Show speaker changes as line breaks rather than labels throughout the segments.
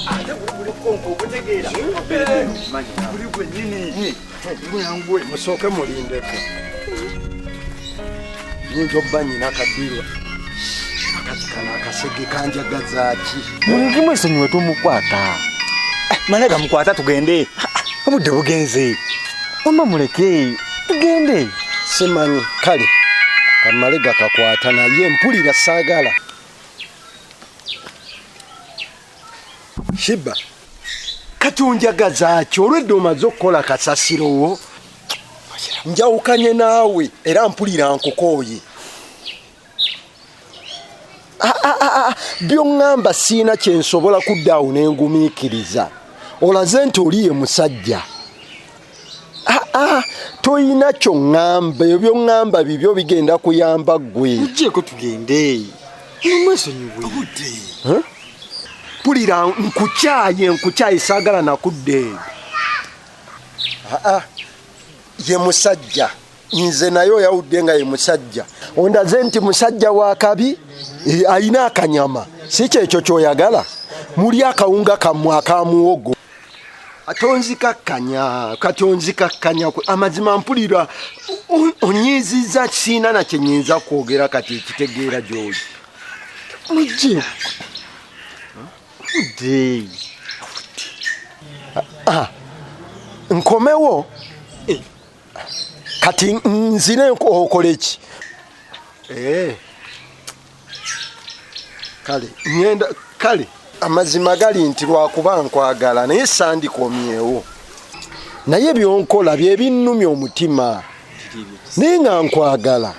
Ate buli konko ogutegeera. Buli gwennyini.
Musooke mulindeko. Nyinza obba nyina kadirwa. Akati kano akasege kanjagaza ki?
Muleke mwesonyiwe tomukwata. Malayika mukwata tugende. Obudde bugenze. Wamma muleke tugende.
Simanyi kale kamale gakakwata naye mpulira saagala. Shiba kati onjagaza ki olwedde omaze okukola kasasiro wo njawukanye naawe era mpulira nkukooye. By'oŋŋamba siina kye nsobola kudda awo ne ngumiikiriza. Olaze nti oli ye musajja. Toyina ky'oŋŋamba, ebyo by'oŋŋamba bibyo bigenda kuyamba ggwe.
Muggyeko tugende. Mumwesonyiwe.
Mpulira nkukyaye, nkukyaye saagala nakudda eyo. Ye musajja. Nze naye oyawudde nga ye musajja. Ondaze nti musajja wa kabi, alina akanyama. Si kyekyo ky'oyagala? Muli akawunga kammwe aka muwogo. Tonzikakkanya, kati onzikakkanya. Amazima mpulira onyiizizza siina na kye nnyinza kwogera kati ekitegeera gy'oli.
Mujje. Mujje.
Nkomewo. Kati nzire okole ki? Kale, ngenda, kale, amazima gali nti lwakuba nkwagala naye sandikomyewo. Naye by'onkola bye binnumya omutima. Naye nga nkwagala.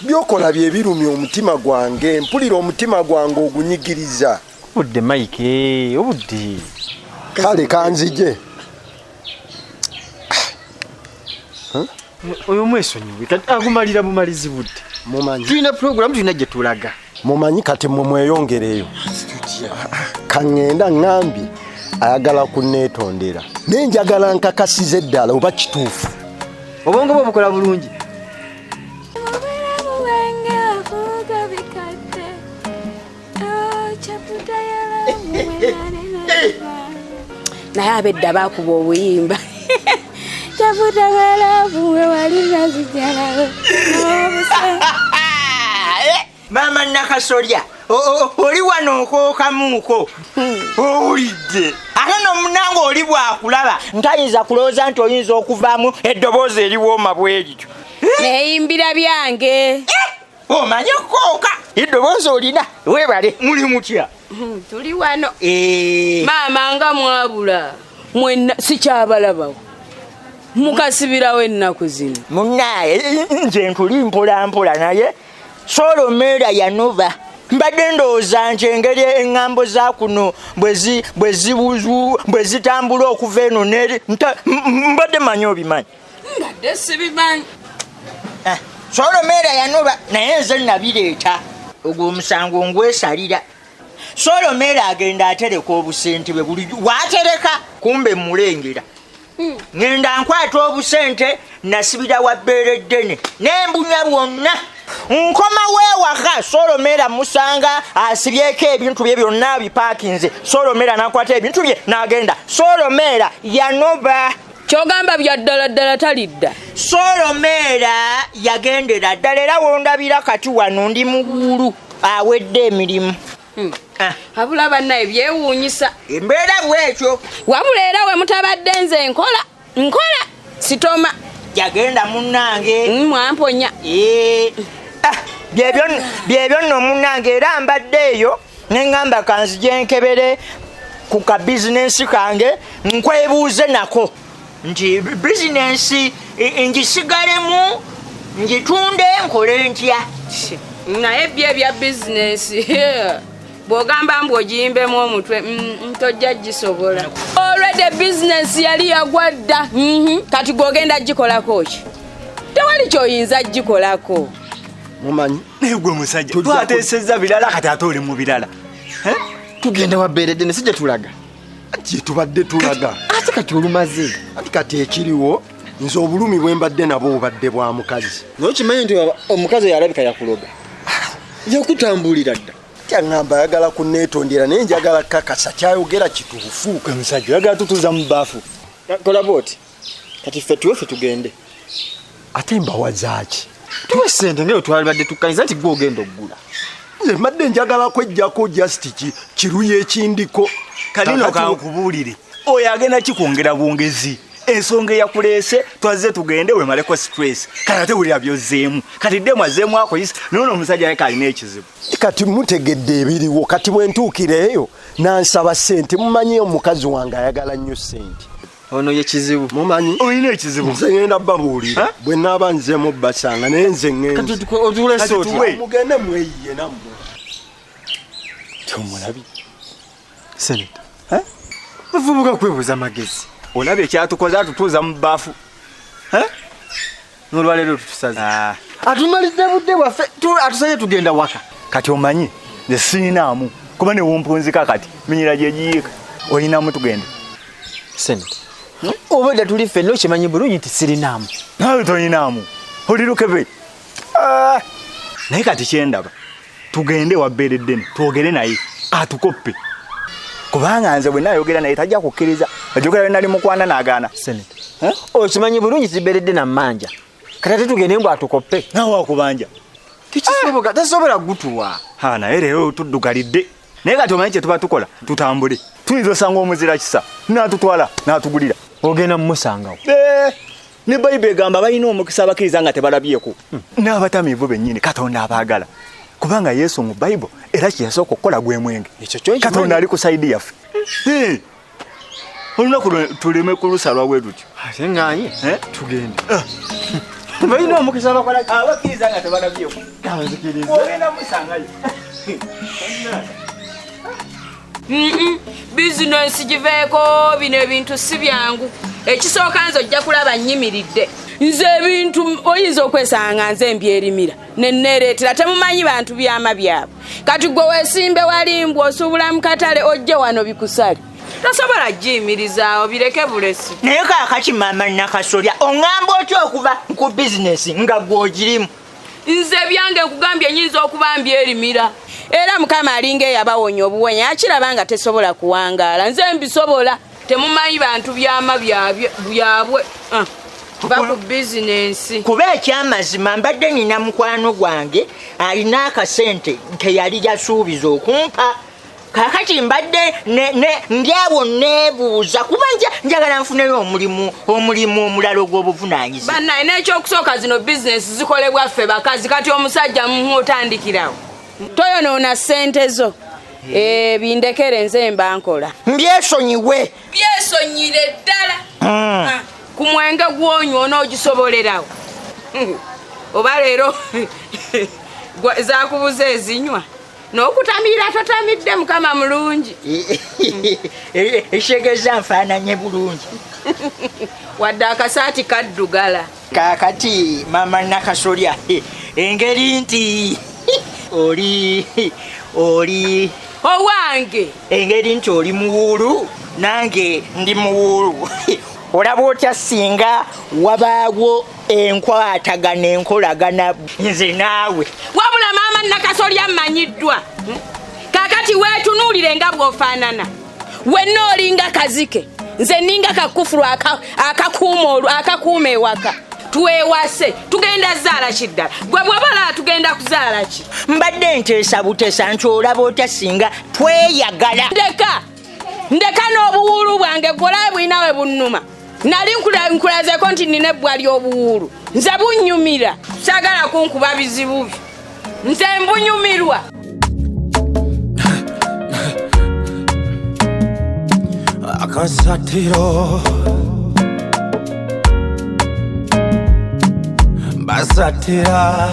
By'okola bye birumya omutima gwange, mpulira omutima gwange ogunyigiriza.
Obudde Mike, obudde.
Kale kanzije.
Oyo mwesonyiwe, kati agumalira bumalizi budde.
Mumanyi.
Tulina program tulina gye tulaga.
Mumanyi kati mmwe mweyongereyo. Kaŋŋenda ŋŋambye ayagala kunneetondera. Naye njagala nkakasize ddala oba kituufu.
Obwongo bwo bukola bulungi.
Naye ab'edda baakuba obuyimba. Chafuta balavu we wali nazijalawo.
Maama Nakasolya, oli wano okookamuuko. Owulidde. Ate no munnange oli bw'akulaba ntayinza kulowooza nti oyinza okuvaamu eddoboozi eriwooma bwe lityo.
Neeyimbira byange.
Omanyi okukooka eddoboozi olina, weebale. Muli mutya?
Tuli wano. Maama nga mwabula. Mwenna sikyabalabawo. Mukasibirawo ennaku zino.
Munnaye nze ntuli mpola mpola naye Solomeera yanoba. Mbadde ndowooza nti engeri eŋŋambo za kuno bwe zitambula okuva eno n'eri, mbadde mmanyi obimanyi.
Mbadde sibimanyi.
Solomeera yanoba naye nze nabireeta. Ogwo omusango ngwesalira. Solomeera agenda atereka obusente bwe buli waatereka kumbe mmulengera. Ngenda nkwata obusente nasibira wa bbeere ddene n'embunya bwonna. Nkomawo ewaka Solomeera musanga asibyeko ebintu bye byonna abipaakinze. Solomeera n'akwata ebintu bye n'agenda. Solomeera yanoba.
Ky'ogamba bya ddala ddala talidda.
Solomeera yagendera ddala era wondabira kati wano ndi mugulu awedde emirimu.
Abula bannaye byewuunyisa.
Embeera bw'etyo.
Wabula era we mutabadde nze nkola, nkola sitoma.
Yagenda munnange.
Mwamponya.
Byebyo nno munnange era mbadde eyo ne ŋŋamba kanzije nkebere ku ka bizinensi kange nkwebuuze nako nti bizinensi ngisigalemu ngitunde nkole ntya.
Naye byo ebya bizinensi bw'ogamba mbu ogiyimbemu omutwe, tojja gisobola. Already bizinensi yali yagwa dda. Kati gw'ogenda gikolako ki? Tewali ky'oyinza gikolako.
Mumanyi?
Naye gwe musajja,
Tujja ku-
twateesezza birala kati ate oli mu birala. Tugenda wa Bbeere ddene, si gye tulaga.
Gye tubadde tulaga.
Ate kati olumaze.
Ate kati ekiriwo, nze obulumi bwe mbadde nabwo bubadde bwa mukazi.
Naye okimanyi nti omukazi oyo alabika yakuloga. Yakutambulira dda.
Kyaŋŋamba ayagala kunneetondera naye njagala kakasa kyayogera kituufu.
Omusajja oyagala tutuuza mu bbaafu.
Kola bw'oti. Kati ffe tuwe ffe tugende.
Ate mbawazaaki?
Tuwe ssente nga twalibadde tukkaniza nti gwe ogenda oggula.
Nze mbadde njagala kweggyako just kiruyi ekindiko.
Kalino kankubuulire. Oyo agenda kikwongera bwongezi. Ensonga eyakuleese twazze tugende wemaleko stress. Kati ate wulira by'ozzeemu. Kati ddemu azzeemu akoyisa naye ono omusajja aleka alina ekizibu.
Kati mutegedde ebiriwo. Kati bwe ntuukira eyo nansaba ssente. Mumanyi omukazi wange ayagala nnyo ssente.
Ono ye kizibu.
Mumanyi?
Olina ekizibu.
Nze ngenda babuulira. Bwe naaba nzeemu basanga naye nze ngenze.
Kati otulese otya?
Mugende mweyiye nammwe.
Tomulabye.
Senator. Bavubuka kwebuuza magezi.
Olabye ekyatukoze atutuuza mu bbaafu.
N'olwaleero tutusaze. Atumalizza budde bwaffe atusaze tugenda waka.
Kati omanyi nze siinaamu kuba ne wumpunzika kati minyira gye giyiika. Olinamu tugende.
Senator. Obwedda tuli ffenna okimanyi bulungi nti sirinaamu.
Naawe tolinaamu. Oli lukebe. Naye kati kyendaba tugende wa Bbeere-ddene twogere naye atukoppe. Kubanga nze bwe naayogera naye tajja kukkiriza. Ajjukira bwe nali mukwana n'agaana.
Senator. Okimanyi bulungi nti Bbeere-ddene ammanja. Kati ate tugende mbu atukoppe.
Naawe akubanja.
Tekisoboka, tasobola kugutuwa.
Naye leero tuddugalidde. Naye kati omanyi kye tuba tukola tutambule. Tuyinza osanga omuzira kisa n'atutwala n'atugulira.
Ogenda mumusangawo.
Ne Bayibuli egamba balina omukisa abakkiriza nga tebalabyeko. N'abatamiivu bennyini Katonda abaagala. Kubanga Yesu mu Bayibuli era kye yasooka okukola gwe mwenge. Katonda ali ku sayidi yaffe. Olunaku tuleme kulusalwa bwe tutyo.
Ate ŋŋaanye tugende. Balina omukisa abakola
abakkiriza nga tebalabyeko.
Kanzikirize.
Ogenda musangayo.
Bizinensi giveeko bino ebintu si byangu. Ekisooka nze ojja kulaba nnyimiridde. Nze ebintu oyinza okwesanga nze mbyerimira ne nneereetera. Temumanyi bantu byama byabwe. Kati gwe weesimbe walimbwa osuubula mu katale ojje wano bikusale. Tosobola giyimirizaawo bireke bulesi.
Naye kaakati maama Nakasolya oŋŋamba otya okuva ku bizinensi nga gw'ogirimu?
Nze byange nkugambye nnyinza okuba mbyerimira. Era Mukama alinga eyabawonya obuwonya akiraba nga tesobola kuwangaala. Nze mbisobola. Temumanyi bantu byama byabwe. Va ku bizinensi.
Kuba ekyamazima mbadde nina mukwano gwange alina akasente ke yali yasuubiza okumpa. Kaakati mbadde ndi awo neebuuza kuba njagala nfuneyo omulimu omulala ogw'obuvunaanyizibwa.
Bannaye n'ekyokusooka zino bizinensi zikolebwa ffe bakazi. Kati omusajja otandikirawo. Toyonoona ssente zo. Bindekere nze mba nkola.
Mbyesonyiwe.
Byesonyire ddala. Ku mwenge gw'onywa onoogisobolerawo. Oba leero zaakubuza ezinywa. N'okutamiira totamidde Mukama mulungi.
Ekitegeeza nfaananye bulungi.
Wadde akasaati kaddugala.
Kaakati maama Nakasolya engeri nti oli
owange.
Engeri nti oli muwuulu nange ndi muwuulu. Olaba otya singa wabaawo enkwatagana enkolagana nze naawe.
Wabula maama Nakasolya mmanyiddwa. Kaakati weetunuulire nga bw'ofaanana. Wenna olinga kazike. Nze nninga kakufulu akakuuma ewaka. Twewase tugenda zaala ki ddala? Gwe bw'oba tugenda kuzaala ki?
Mbadde nteesa buteesa nti olaba otya singa tweyagala.
Ndeka n'obuwuulu bwange gw'olaba bulina we bunnuma. Nali nkulazeeko nti nnina ebbwa ly'obuwuulu. Nze bunnyumira. Saagala kunkuba bizibu byo. Nze mbunyumirwa.
Akasatiro basatira.